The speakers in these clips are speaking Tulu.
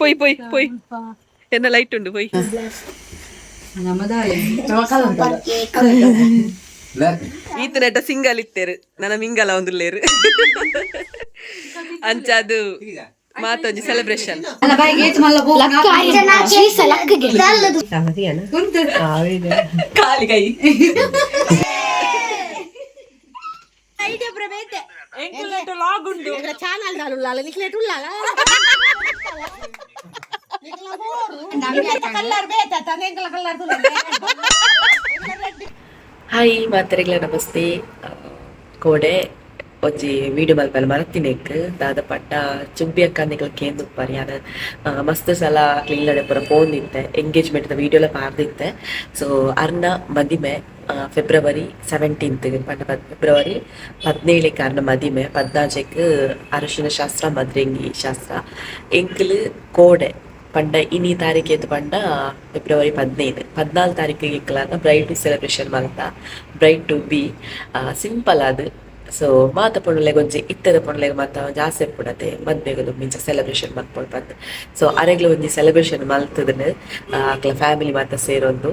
ಪೊಯ್ ಪೊಯ್ ಪೊಯ್, ಎನ್ನ ಲೈಟ್ ಉಂಡು, ಪೊಯ್. ಈತನೆಟ ಸಿಂಗಲ್ ಇತ್ತೇರು, ನನ್ನ ಮಿಂಗಲ ಒಂದುಲ್ಲೇರು. ಅಂಚ ಅದು ಮಾತೊಂಜಿ ಸೆಲೆಬ್ರೇಷನ್. ಖಾಲಿ ಕೈ. ಹಾಯ್ ಮಾತೆರೆಗ್ಲ ನಮಸ್ತೆ. ಕೋಡೆ ಒಂಜಿ ವೀಡಿಯೋ ಮಲ್ಪೆಲ ಮರತಿನೆಕ್ ದಾದ ಪಂಡ, ಚುಬ್ಬಿ ಅಕ್ಕ ನಿಕಲ್ ಕೇಂದುಪ್ಪರ್. ಯಾನ್ ಮಸ್ತ್ ಸಲ ಕ್ಲೀನ್ ಪೂರ ಪೋಂದಿತ್ತೆ, ಎಂಗೇಜ್ಮೆಂಟ್ ದ ವೀಡಿಯೋಲ ಪಾರ್ದಿತ್ತೆ. ಸೊ ಅರ್ನ ಮದಿಮೆ ಫೆಬ್ರವರಿ 17 ಪಂಡ ಫೆಬ್ರವರಿ 17ಕ್ಕೆ ಅರ್ನ ಮದಿಮೆ. 14ಕ್ಕೆ ಅರಿಶಿನ ಶಾಸ್ತ್ರ, ಮದ್ರೆಂಗಿ ಶಾಸ್ತ್ರ. ಎಂಕ್ಲು ಕೋಡೆ ಪಂಡ ಇನಿ ತಾರೀಖು ಪಂಡ ಫೆಬ್ರವರಿ 15, 14 ತಾರೀಕಿಗೆ ಎಂಕ್ಲಾನ ಬ್ರೈಡ್ ಸೆಲೆಬ್ರೇಷನ್ ಮಲ್ತ, ಬ್ರೈಡ್ ಟು ಬಿ ಸಿಂಪಲ್ ಅದು. ಸೊ ಮಾತ ಪೊಣ್ಣುಲೆಗ್ ಒಂಜಿ, ಇತ್ತೆದ ಪೊಣ್ಣುಲೆಗ್ ಮಾತ ಒಂಜಿ ಆಸೆ ಇಪ್ಪುಡತೆ, ಮದ್ಮೆಗ್ ಮಿಂಚ ಸೆಲೆಬ್ರೇಷನ್ ಮಲ್ಪೊಡು ಪಂದ್. ಸೊ ಅರೆಗ್ಲ ಒಂಜಿ ಸೆಲೆಬ್ರೇಷನ್ ಮಲ್ತದನ್, ಅಕ್ಲ ಫ್ಯಾಮಿಲಿ ಮಾತ ಸೇರೊಂದು.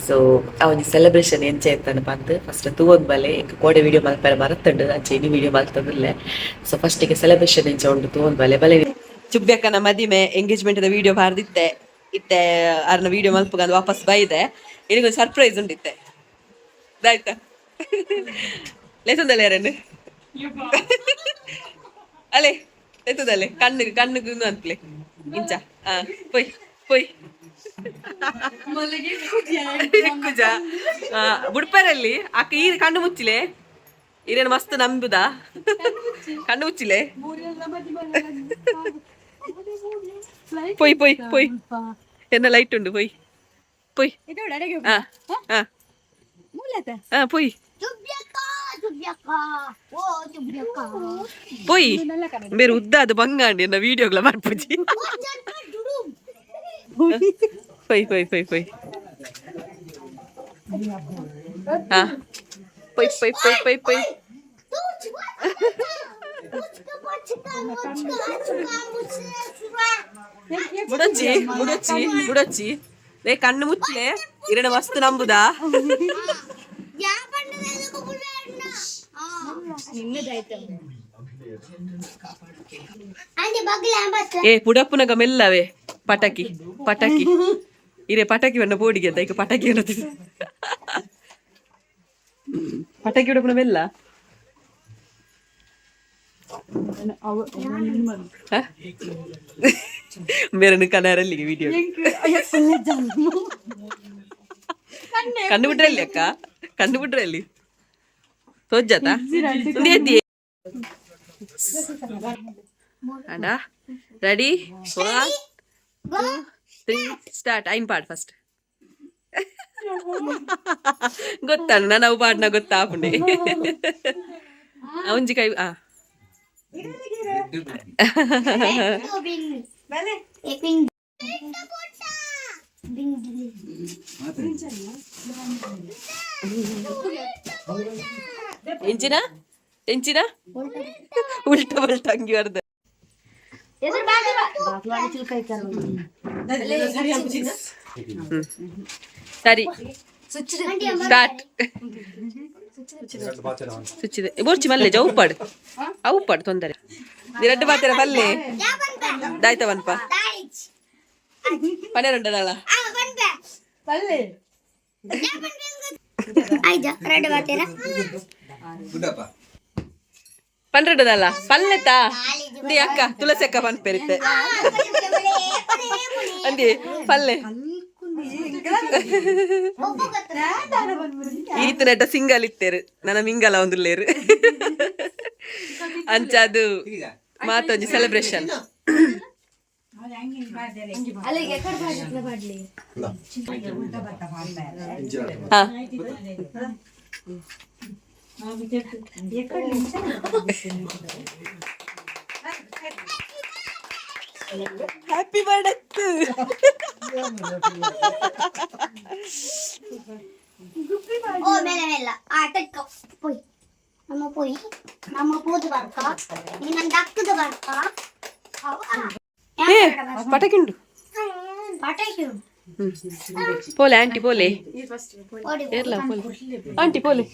ಸೊ ಆ ಒಂಜಿ ಸೆಲೆಬ್ರೇಷನ್ ಎಂಚ ಇತ್ತನ ಪಂದ್ ಫಸ್ಟ್ ತೂವೊಂದ್ ಬಲೆ. ಎಂಕ್ ಕೋಡೆ ವಿಡಿಯೋ ಮಲ್ಪೆರೆ ಮರತುಂಡು, ಅಂಚೆ ಇನಿ ವಿಡಿಯೋ ಮಲ್ತೊಂದುಲ್ಲೆ. ಸೊ ಫಸ್ಟಿಗೆ ಸೆಲೆಬ್ರೇಷನ್ ಎಂಚ ಉಂಡು ತೂವೊಂದ್ ಬಲೆ, ಬಲೆ. ಚುಬ್ಬೆಕ್ಕನ ಮದಿಮೆ ಎಂಗೇಜ್ಮೆಂಟ್ ದ ವಿಡಿಯೋ ಪಾರ್ದಿತ್ತೆ. ಇತ್ತೆ ಅರ್ನ ವಿಡಿಯೋ ಮಲ್ಪುಗಂದು ವಾಪಸ್ ಬೈದೆ. ಇನಿಗೊಂದು ಸರ್ಪ್ರೈಸ್ ಉಂಡಿತ್ತೆ. ಆಯ್ತಾ? ಲೇತುಂದಲ್ಲ ಯಾರನ್ನು ಅಲೆ ಲೇತುದಲ್ಲೆ. ಕಣ್ಣು ಕಣ್ಣು ಅಂತಲೇ ಇಂಚ. ಆ ಪೊಯ್ ಪೊಯ್. ಕುಜ ಬುಡ್ಪರಲ್ಲಿ ಅಕ್ಕ, ಈ ಕಣ್ಣು ಮುಚ್ಚಿಲೆ. ಇರೇನು ಮಸ್ತ್ ನಂಬುದಾ? ಕಣ್ಣು ಮುಚ್ಚಿಲೆ. ಪೊಯ್ ಪೊಯ್ ಪೊಯ್, ಎನ್ನ ಲೈಟ್ ಉಂಡು, ಪೊಯ್ ಪೊಯ್. ಹಾ ಹಾ ಹಾ, ಪೊಯ್ ಪೊಯ್. ಬೇರೆ ಉದ್ದ ಅದು ಬಂಗಾಂಡಿ ಎನ್ನ ವಿಡಿಯೋಗಳ ಮಾಡ್ಪುಜಿ. ಪೊಯ್ ಪೊಯ್ ಪೊಯ್ ಪೊಯ್. ಹಾ, ಪೊಯ್ ಪೊಯ್ ಪೊಯ್ ಪೊಯ್ ಪೊಯ್. ಬುಡೊಚ್ಚಿ ಬುಡೊಚ್ಚಿ ಬುಡೊಚ್ಚಿ. ಲೇ, ಕಣ್ಣು ಮುಚ್ಚಲೆ. ಇರಡ ಮಸ್ತ್ ನಂಬುದಾ? ಏ ಪುಡಪ್ಪುನಗ ಮೆಲ್ಲವೇ. ಪಟಾಕಿ ಪಟಾಕಿ ಇರೆ ಪಟಾಕಿ ಬಣ್ಣ ಬೋಡಿಗೆ ಅಂತ. ಈಗ ಪಟಾಕಿ ಬಣ್ಣ, ಪಟಾಕಿ ಉಡಪ್ಪುನ ಮೆಲ್ಲ. ಬೇರೆ ಕನಾರಲ್ಲಿಗೆ ವಿಡಿಯೋ ಕಣ್ಣು ಬಿಟ್ರಲ್ಲಿ ಅಕ್ಕ, ಕಣ್ಣು ಬಿಟ್ರಲ್ಲಿ ತೋಜ್ಜಾತ. ಅಣ್ಣ, ರೆಡಿ? 1, 2, 3, ಸ್ಟಾರ್ಟ್. ಐನ್ ಪಾಡ್ ಫಸ್ಟ್. ಗೊತ್ತಣ್ಣ, ನಾವು ಪಾಡ್ನ ಗೊತ್ತಾಪುಂಡೆ. ಒಂಜಿ ಕೈ ಆ. ಎಂಚಿನ ಎಂಚಿನ ಉಲ್ಟಾ ಪಲ್ಟಾ ಅಂಗಿ ಬರ್ದ. ಸರಿ, ಸ್ಟಾರ್ಟ್. ಸುಚ್ಚಿದೆ ಬೋರ್ಚಿ ಮಲ್ಲೆ ಜೌಪಾಡು ಅವು ಪಾಡು ತೊಂದರೆ. ರಡ್ಡು ಪಾತೆರ ಪಲ್ಲೆ ದಾಯ್ತ ಬನ್ಪ ಪನ್ನೆರಡದಲ್ಲ. ಪನ್ನೆರಡದಲ್ಲ ಪಲ್ಲೆತಾ ಅಂದಿ ಅಕ್ಕ, ತುಳಸಿ ಅಕ್ಕ ಪನ್ಪೆರಿತ್ತೆ ಅಂದಿ ಪಲ್ಲೆ. ಈತನೆಟ ಸಿಂಗಲ್ ಇತ್ತೇರು, ನನ್ನ ಮಿಂಗಲ ಒಂದುಲ್ಲೇರು. ಅಂಚ ಅದು ಮಾತೊಂಜಿ ಸೆಲೆಬ್ರೇಷನ್. ಹಾ, ಹ್ಯಾಪಿ ಬರ್ಡೇ. ಓ, ಮೇಲೆ ಮೇಲ ಆಟಕ್ಕೆ ಪೋಯ್. ನಮ್ಮ ಪೋಯಿ ನಮ್ಮ ಪೋದು ಬರ್ಪ ನಿನ್ನ ದಕ್ಕದ ಬರ್ಪ. ಏ, ಪಟಕಿಂಡು. ಪಟಾಕಿ. ಪೋಲೆ ಆಂಟಿ, ಪೋಲೆ. ಏರ್ಲ ಪೋಲೆ ಆಂಟಿ, ಪೋಲೆ.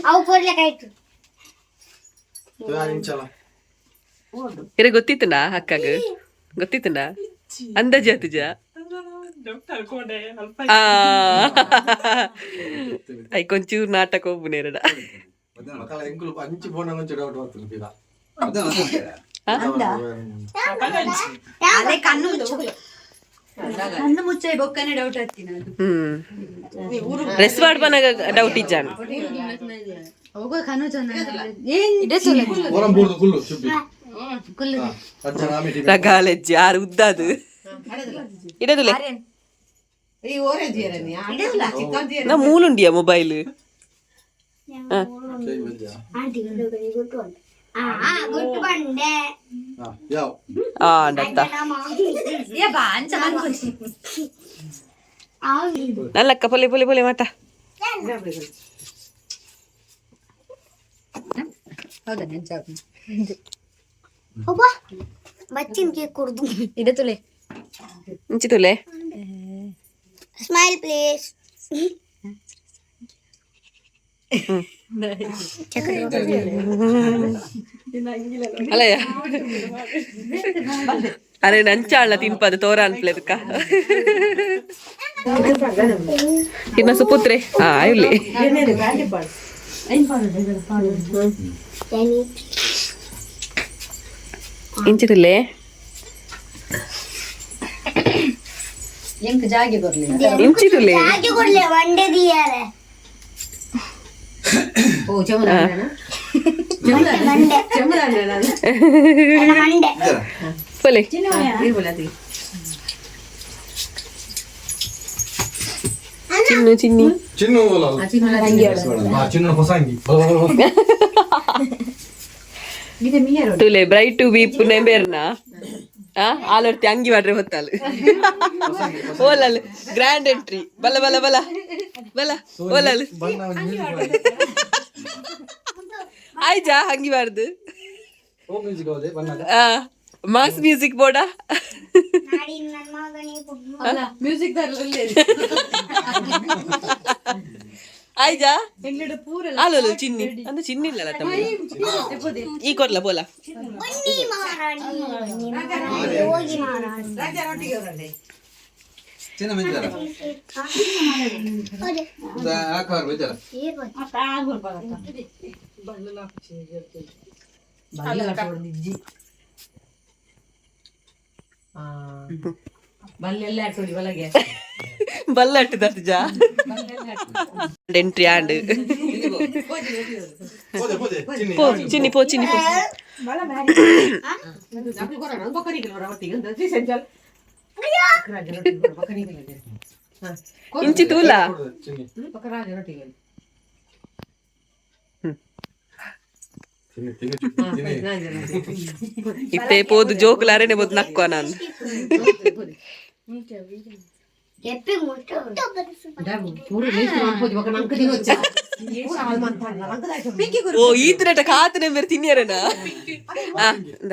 ಅವು ಕೊಡ್ಲಿಕ್ಕೆ. ಇರ ಗೊತ್ತಿತ್ತನಾ? ಅಕ್ಕಗ ಗೊತ್ತಿತ್ತನಾ? ಅಂದಾಜು ಆತುಜ. ಆ I ಕೊಂಚೂರು ನಾಟಕ ಒಬ್ಬನೇರಡ. ಮಕ್ಕಳ ಎಂಕುಲು ಅಂಚಿ ಫೋನ್ ಒಂಚು ಡೌಟ್ ಬರ್ತದೆ ಪಿರ. ಅದೇ ಕಣ್ಣು ಮುಚ್ಚು, ಕಣ್ಣು ಮುಚ್ಚ ಬೊಕ್ಕನೆ ಡೌಟ್ ಆಗ್ತೀನಿ ಅದು. ಡ್ರೆಸ್ ಮಾಡ್ಬನಾಗ ಡೌಟ್ ಇಜ್ಜಾನ? ಹೋಗೋ ಕಣ್ಣು ಚೆನ್ನ ಏನ್. ಓರಂ ಬೂರ್ದು ಕುಲ್ಲು ಚುಬ್ಬಿ ಅಜ್ಜನ ಆಮೇಲೆ. ರಗಾಲೆಜ್ಜಿ ಯಾರು ಉದ್ದಾದು ಇಡದುಲೆ. ನಾ ಮೂಲುಂಡಿಯ ಮೊಬೈಲ್. ಆಂಟಿ ಗುಟ್ಟು ಉಂಟು. ಆ ಗುಟ್ಟು ಬಂಡೆ. ಯಾವ? ಆ ಅಂಡತ್ತ. ಏ ಬಾ ಅಂಚ ಮನ್ಕೊಂಚಿ. ನಲ್ಲಕ್ಕ, ಪೊಲೆ ಪೊಲೆ ಪೊಲೆ ಮಾತಾ. ಹೌದಾ? ನೆಂಚ. ಒಬ್ಬ ಬಚ್ಚಿನ ಕೇಕ್ ಕೊಡುದು. ಇದೆ ತುಲೆ. ಇಂಚಿತುಲೆ. Smile please. ಅಲ್ಲಯ್ಯ, ಅರೆ ನಂಚಾಳ ತಿನ್ಪದು ತೋರ ಅನ್ಪ್ಲೆದಕ್ಕ. ಇನ್ನ ಸುಪುತ್ರೆ ಹಾ ಇಲ್ಲಿ. ಇಂಚಿತುಲೆ. ಎಂಕ್ ಜಾಗೆ ಬರ್ಲಿಲ್ಲ. ಇಂಚಿತುಲೆ. ಹಾಗೆ ಕೊಡ್ಲೆ ಒಂಡೆ ದಿಯಾರೆ. ಓ ಚಮನ. ಮಂಡೆ ಮಂಡೆ. ಪೊಲೆ. ಚಿನ್ನು ಚಿನ್ನಿ. ಚಿನ್ನು ಅಲ್ಲ, ಚಿನ್ನು ಹೊಸ ಅಂಗಿ, ಬಲ ಬಲ ಬಲ. ತುಲೆ ಬ್ರೈಟ್ ಟು ಬಿ ಪುನೆಂಬೇರ್ನ ಆ ಆಲರ್ತಿ ಅಂಗಿ ಮಾಡ್ರೆ ಹೊತ್ತಾಲು ಓಲಲ್ ಗ್ರ್ಯಾಂಡ್ ಎಂಟ್ರಿ. ಬಲ ಬಲ ಬಲ ಬಲ ಓಲಲ್. ಬಣ್ಣ ಒಂದು music ಮಾಡಿ. ಆಯ್ಜಾ ಅಂಗಿ ಬಾರ್ದು. ಓ ಮ್ಯೂಸಿಕ್ ಹೌದೇ ಬಣ್ಣದ. ಆ ಮಾಸ್ ಮ್ಯೂಸಿಕ್ ಬೋರ್ಡಾ. ನಾಡಿ ನನ್ನ ಮಗನಿಗೆ. ಮ್ಯೂಸಿಕ್. ಆಯ್ಜಾ ಆಲೋಲು ಚಿನ್ನಿ ಅಂದ್ರೆ ಚಿನ್ನಿ ಇಲ್ಲಲ್ಲ ತಮ್ಮ ಈ ಕೊಡ್ಲ ಬೋಲ. ಬನ್ನಿ ಮಹಾರಾಣಿ, ಬನ್ನಿ ಮಹಾರಾಣಿ, ಹೋಗಿ ಮಹಾರಾಣಿ. ಚಿನ್ನ ಮೆಂಜಾರ ಹಾಕುವಾರ ಬೇಜಾರ. ಬಲ್ಲಟ್ಟು ದರ್ಜಾ ಎಂಟ್ರಿ ಆಂಡ್. ಪೋದೆ ಪೋದೆ ಚಿನ್ನಿ. ಪೋ ಚಿನ್ನಿ, ಪೋ ಚಿನ್ನಿ, ಪೋ. ಇಂಚಿ ತೂಲ. ಚಿನ್ನಿ ಚಿನ್ನಿ ಚಿನ್ನಿ ಚಿನ್ನಿ. ಇತ್ತೆ ಪೋದು ಜೋಕುಲಾರೇನೆ ಬೋದು ನಕ್ಕೋ ನಾನು. ಎಪ್ಪಿ ಮುಟ್ಟು. ಓ ಈತನಟ ಕಾತನೆ ಬೇರೆ ತಿನ್ನಿಯರೇನಾ? ಆ ಇಂದ.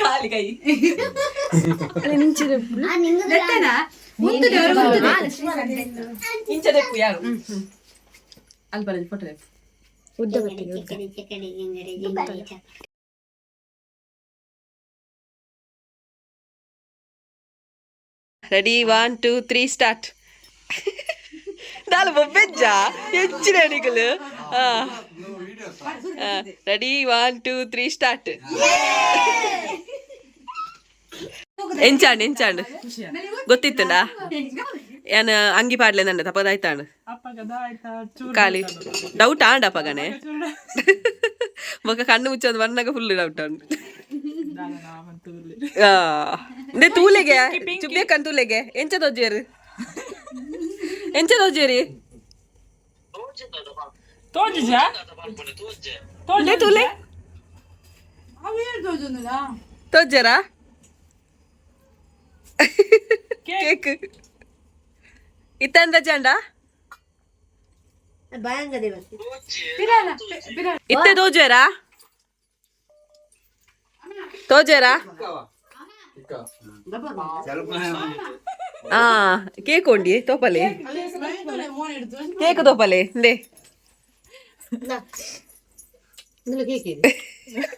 ಕಾಲಿ ಕೈ. ಇಂಚದೆಪ್ಪು ಯಾರು ಅಲ್ಪ ಫೋಟೋ. ಚಕಡಿ ಚಕಡಿ ಜಿಂಗಡಿ ಜಿಂಗಡಿ ಚಕಡಿ. Ready, 1 2 3 start. ದಾಲ ಬೊಬ್ಬೆಜ್ಜ ಹೆಚ್ಚಿನ ನಿಕಲು. Ready, 1 2 3 start. ಎಂಚಾಂಡ್ ಎಂಚಾಂಡ್ ಗೊತ್ತಿತ್ತಂಡ ಏನ ಅಂಗಿ ಪಾಡ್ಲೆ ನನ್ನ ತಪ್ಪದಾಯ್ತಾಂಡ್ ಖಾಲಿ ಡೌಟ್ ಆಂಡ ಅಪ್ಪಗನೆ ಬೊಕ ಕಣ್ಣು ಮುಚ್ಚಂದು ಬಣ್ಣಗ ಫುಲ್ ಡೌಟ್ ಆಂಡ್. ಇಂದೆ ತೂಲೆಗೆ ಚುಬ್ಬೇಕನ್ ತೂಲೆಗೆ ಎಂಚ ತೋಜೇರು, ಎಂಚ ತೋಜೇರಿ? ಇಂದೆ ತೂಲೆ ತೋಜರಾ. ಕೇಕ್ ಇತ್ತಂದ ಜಂಡ ಇತ್ತೆ ತೋಜುವೆರಾ ತೋಜುವೆರಾ? ಆ ಕೇಕ್ ಉಂಡಿ ತೋಪಲೆ, ಕೇಕ್ ತೋಪಲೆ ಇಂದೆ.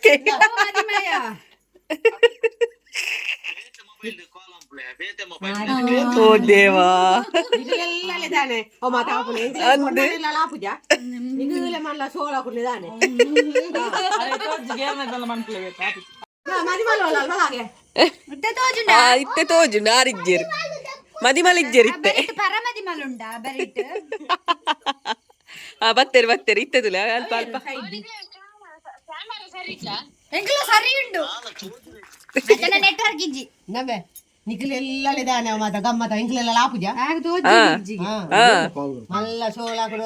ಕೇಕ್. ಓ ದೇವಾ. ಅಂದ್. ಆ ಇತ್ತೆ ತೋಜು ನಾರಿಜ್ಜೇರು ಮದಿಮಲ್ ಇಜ್ಜೇರು ಇತ್ತೆ. ಪರಮದಿ ಮಲುಂಡ ಬರಿಟ್. ಆ ಬತ್ತೇರು ಬತ್ತೇರು ಇತ್ತೆ ತುಲೆ ಅಲ್ಪ ಅಲ್ಪ. ಎಂಕಲ ಸರಿ ಉಂಡು, ನೆಟ್ವರ್ಕ್ ಇಜ್ಜಿ. ನವೆ ನಿಖಿಲೆಲ್ಲ ಮಾತ ಗಮ್ಮತ ಎಂಕ್ಲೆಲ್ಲ ಲಾಪುಜ. ಹಾ ಹಾ. ಮಲ್ಲ ಸೋಲ ಕೊಡು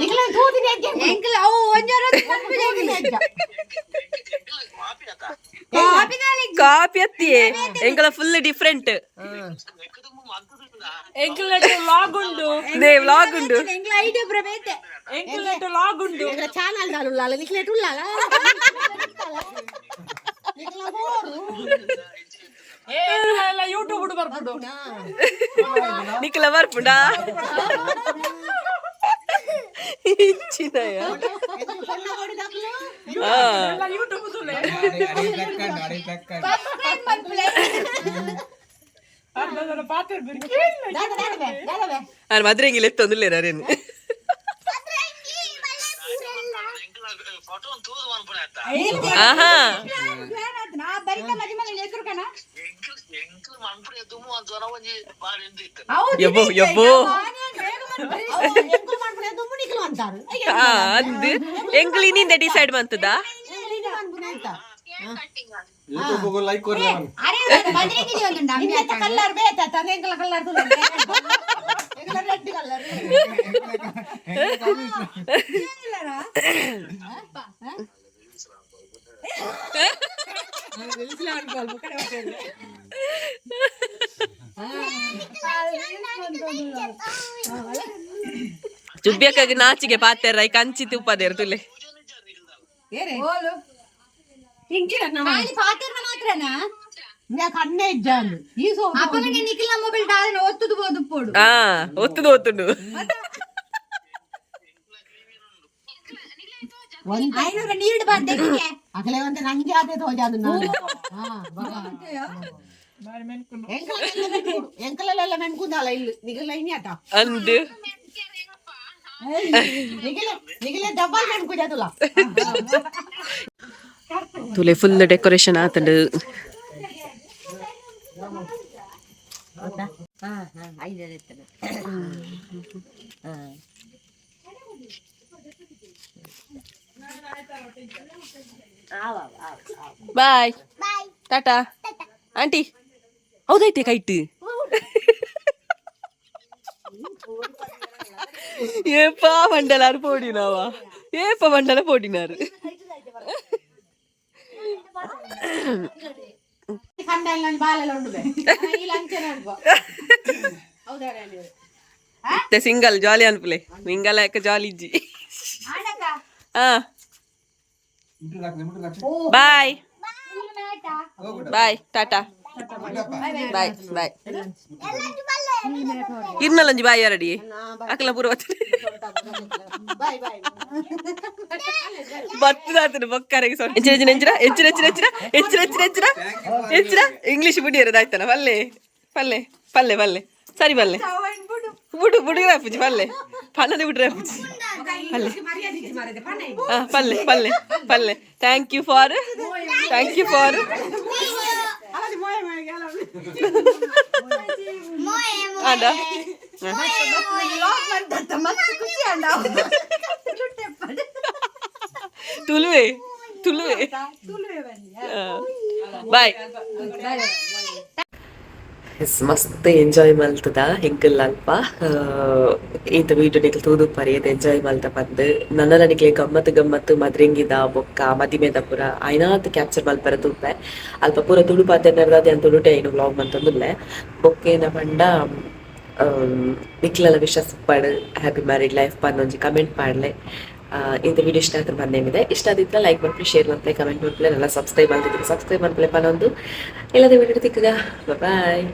ನಿಖಿಲ ತೂದಿನ. ಎಂಕಲ ಅವು ಒಂಜಾರ ಕಾಪಿ ಅತ್ತಿಯೇ, ಎಂಕಲ ಫುಲ್ ಡಿಫ್ರೆಂಟ್. ನೇ ವ್ಲಾಗ್ ಉಂಡು. ಎಂಕಲ ಐಡಿಯಾ ಪ್ರಬೇತೆ. ಚಾನಲ್ ದಾಲುಲ್ಲಾಲ ನಿಖಿಲೇಟ್ ಉಲ್ಲಾಲ ನಿಖಿಲ ಬೋರು. ನಿಖಲ ಬರ್ಪುಂಡಾ ಇಚ್ಚಿನಯ. ಹಾ. ಆರ್ ಮದ್ರೆಂಗಿಲ್ ಎತ್ತೊಂದುಲ್ಲೇರ ಅರೇನು? ಆಹಾ. ಬರಿತ ಮದಿಮಲ ಎದುರು ಕಣ. ಯಬ್ಬೋ ಯಬ್ಬೋ. ಎಂಕುಲು ಮನ್ಪುನ ದುಮ್ಮು ನಿಖಿಲು ಅಂತಾರು. ಆ ಅಂದ್ ಎಂಕುಲು ಇನ್ನಿಂದ ಡಿಸೈಡ್ ಮಂತದ. ಯೂಟ್ಯೂಬ್ ಲೈಕ್ ಕೊರ್ಲೆ. ಅರೆ ಮದ್ರೆಂಗಿಲಿ ಒಂದುಂಡು. ನಿನ್ನೆತ್ತ ಕಲ್ಲರ್ ಬೇತ ಎಂಕಲ ಕಲ್ಲರ್ ತುಲೆ ಎಂಕಲ ರೆಡ್ ಕಲ್ಲರ್. ಚುಬ್ಬಿಯಕ್ಕಾಗಿ ನಾಚಿಗೆ ಪಾತೆರ ಈ ಕಂಚಿ ತುಪ್ಪದೇರು ತುಲೆ. ಓಲು ಖಾಲಿ ಪಾತೆರ್ನ ಮಾತ್ರನಾ? ಕಣ್ಣೆ ಇಜ್ಜಾಂದು ಈ ಸೋ. ಅಪ್ಪನಿಗೆ ನಿಖಿಲ್ನ ಮೊಬೈಲ್ ದಾದನ ಒತ್ತುದು ಬೋದು ಪೋಡು. ಆ ಒತ್ತುದು ಒತ್ತುಂಡು. ಐನೂರ ನೀರು ಬಂದೆ. ಅಗಲೆ ಒಂತೆ ನಂಗೆ ಆತೆ ತೋಜಾದು ನಾನು ಎಂಕಲೆಲ್ಲ ಮೆನ್ಕುಂದಾಲ ಇಲ್ಲಿ ನಿಗಲ ಇನ್ಯಾಟ. ಅಂದ್. ನಿಗಲೆ ನಿಗಲೆ ಡಬ್ಬಲ್ ಮೆನ್ಕುಜಾದುಲ. ತುಲೆ ಫುಲ್ ಡೆಕೋರೇಷನ್ ಆತಂಡು. Bye, tata aunty. ಹೌದೈತೆ ಕೈಟ್ ಏಪ ಮಂಡಲಾರು ಪೋಡಿನವ ಏಪ ಮಂಡಲ ಪೋಡಿನಾರು. ಕಂಡಲ್ ನನ್ನ ಬಾಲೆಲ್ಲ ಉಂಡು ಬೆ ಇಲ್ಲ ಅಂಚನೆ ಉಂಡು ಹೌದಾ? ಇತ್ತೆ ಸಿಂಗಲ್ ಜಾಲಿ ಅನ್ಪುಲೆ ನಿಂಗಲ ಯಾಕ ಜಾಲಿ ಇಜ್ಜಿ. ಹಾ, bye bye, tata, bye bye. ಇರ್ನಲ್ಲಂಜಿ ಬಾಯ್ ಯಾರಡಿ ಅಕಲ ಪೂರ. Bye boy. ಬತ್ತದಾತನ ಬೊಕ್ಕರೆಗೆ ಸೊನ್ನೆ ಹೆಚ್ಚಿನ ಹೆಚ್ಚಿನ ಹೆಚ್ಚಿನ ಹೆಚ್ಚಿನ ಹೆಚ್ಚಿನ ಹೆಚ್ಚಿನ ಹೆಚ್ಚಿನ ಹೆಚ್ಚಿನ ಹೆಚ್ಚಿನ ಇಂಗ್ಲಿಷ್ ಬುಡಿಯರದ ಆಯ್ತನ. ಪಲ್ಲೆ ಪಲ್ಲೆ ಪಲ್ಲೆ ಪಲ್ಲೆ ಸರಿ ಪಲ್ಲೆ ಬುಡು ಬುಡು ರಾಪುಜಿ ಪಲ್ಲೆ ಪನ್ನದೆ ಬಿಡು ರಾಪುಜಿ ಪಲ್ಲೆ. ಹಾ ಪಲ್ಲೆ ಪಲ್ಲೆ ಪಲ್ಲೆ. Thank you for, thank you for. ಆಂಡ. ತುಳುವೆ ತುಳುವೆ. ಬಾಯ್. ಎಸ್, ಮಸ್ತ್ ಎಂಜಾಯ್ ಮಲ್ತದ ಎಂಕಲ್ ಅಲ್ಪ. ಈತ ವೀಡಿಯೋ ನಿಕಲ್ ತೂದುಪ್ಪರಿ ಏತ್ ಎಂಜಾಯ್ ಮಲ್ತ ಪಂದ್. ನನಲ ನಿಕ್ಲೆ ಗಮ್ಮತ್ ಗಮ್ಮತ್ ಮದ್ರೆಂಗಿದ ಬೊಕ್ಕ ಮದಿಮೆದ ಪೂರ ಆಯ್ನಾತ್ ಕ್ಯಾಪ್ಚರ್ ಮಲ್ಪರ ತೂಪೆ. ಅಲ್ಪ ಪೂರ ತುಳು ಪಾತೆರ್ನರ್ದಾದ್ ಯಾನ್ ತುಳುಟೆ ಐನು ವ್ಲಾಗ್ ಮಂತೊಂದುಲ್ಲೆ. ಬೊಕ್ಕ ಏನ ಪಂಡ, ನಿಕ್ಲೆನ ವಿಶಸ್ ಉಪ್ಪಡ್, ಹ್ಯಾಪಿ ಮ್ಯಾರಿಡ್ ಲೈಫ್ ಪಂದ್ ಒಂಜಿ ಕಮೆಂಟ್ ಪಾಡ್ಲೆ. ಇಂತ ವಿಡಿಯೋ ಇಷ್ಟ ಆದ್ರೆ ಬಂದೇನಿದೆ. ಇಷ್ಟ ಆದಿತ್ತ ಲೈಕ್ ಮಲ್ಪಲೆ, ಶೇರ್ ಮಲ್ಪಲೆ, ಕಮೆಂಟ್ ಮಲ್ಪಲೆ. ಎಲ್ಲ ಸಬ್ಸ್ಕ್ರೈಬ್ ಮಾಡ್ತಿದ್ದೀನಿ, ಸಬ್ಸ್ಕ್ರೈಬ್ ಮಲ್ಪಲೆ ಪನ್ನೊಂದು. ಎಲ್ಲದ ವಿಡಿಯೋ ತಿಕ್ಕಗ, ಬಾಯ್.